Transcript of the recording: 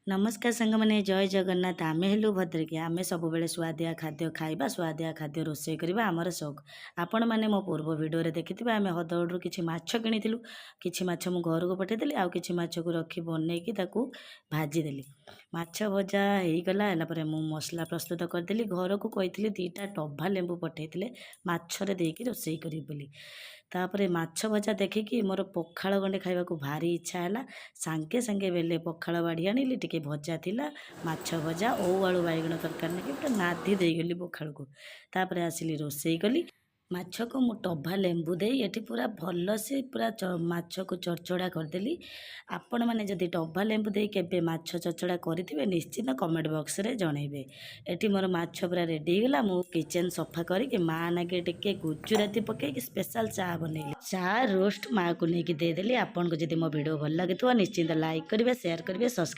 ନମସ୍କାର ସାଙ୍ଗମାନେ, ଜୟ ଜଗନ୍ନାଥ। ଆମେ ହେଲୁ ଭଦ୍ରକିଆ। ଆମେ ସବୁବେଳେ ସୁଆଦିଆ ଖାଦ୍ୟ ଖାଇବା, ସୁଆଦିଆ ଖାଦ୍ୟ ରୋଷେଇ କରିବା ଆମର ସଉକ। ଆପଣମାନେ ମୋ ପୂର୍ବ ଭିଡ଼ିଓରେ ଦେଖିଥିବେ, ଆମେ ହଦଗଡ଼ରୁ କିଛି ମାଛ କିଣିଥିଲୁ। କିଛି ମାଛ ମୁଁ ଘରକୁ ପଠାଇଦେଲି, ଆଉ କିଛି ମାଛକୁ ରଖି ବନେଇକି ତାକୁ ଭାଜିଦେଲି। ମାଛ ଭଜା ହେଇଗଲା। ହେଲା ପରେ ମୁଁ ମସଲା ପ୍ରସ୍ତୁତ କରିଦେଲି। ଘରକୁ କହିଥିଲି, 2ଟା ଟଭା ଲେମ୍ବୁ ପଠାଇଥିଲେ, ମାଛରେ ଦେଇକି ରୋଷେଇ କରିବି ବୋଲି। ତାପରେ ମାଛ ଭଜା ଦେଖିକି ମୋର ପଖାଳ ଗଣ୍ଡେ ଖାଇବାକୁ ଭାରି ଇଚ୍ଛା ହେଲା। ସାଙ୍ଗେ ସାଙ୍ଗେ ବେଲେ ପଖାଳ ବାଢ଼ି ଆଣିଲି। ଟିକେ ଭଜା ଥିଲା, ମାଛ ଭଜା, ଓଉ ଆଳୁ ବାଇଗଣ ତରକାରୀ ନେଇକି ପୁରା ନାଧି ଦେଇଗଲି ପଖାଳକୁ। ତାପରେ ଆସିଲି, ରୋଷେଇ କଲି। ମାଛକୁ ମୁଁ ଟଭା ଲେମ୍ବୁ ଦେଇ ଏଠି ପୁରା ଭଲସେ ପୁରା ମାଛକୁ ଚଡ଼ଚଡ଼ା କରିଦେଲି। ଆପଣମାନେ ଯଦି ଟଭା ଲେମ୍ବୁ ଦେଇ କେବେ ମାଛ ଚଚଡ଼ା କରିଥିବେ, ନିଶ୍ଚିତ କମେଣ୍ଟ ବକ୍ସରେ ଜଣେଇବେ। ଏଠି ମୋର ମାଛ ପୁରା ରେଡ଼ି ହେଇଗଲା। ମୁଁ କିଚେନ୍ ସଫା କରିକି ମା ନାଗି ଟିକେ ଗୁଜୁରାତି ପକେଇକି ସ୍ପେଶାଲ ଚା ବନେଇଲି। ଚା ରୋଷ୍ଟ ମାଆକୁ ନେଇକି ଦେଇଦେଲି। ଆପଣଙ୍କୁ ଯଦି ମୋ ଭିଡ଼ିଓ ଭଲ ଲାଗୁଥିବ, ନିଶ୍ଚିନ୍ତ ଲାଇକ୍ କରିବେ, ସେୟାର କରିବେ, ସବସ୍କ୍ରାଇବ୍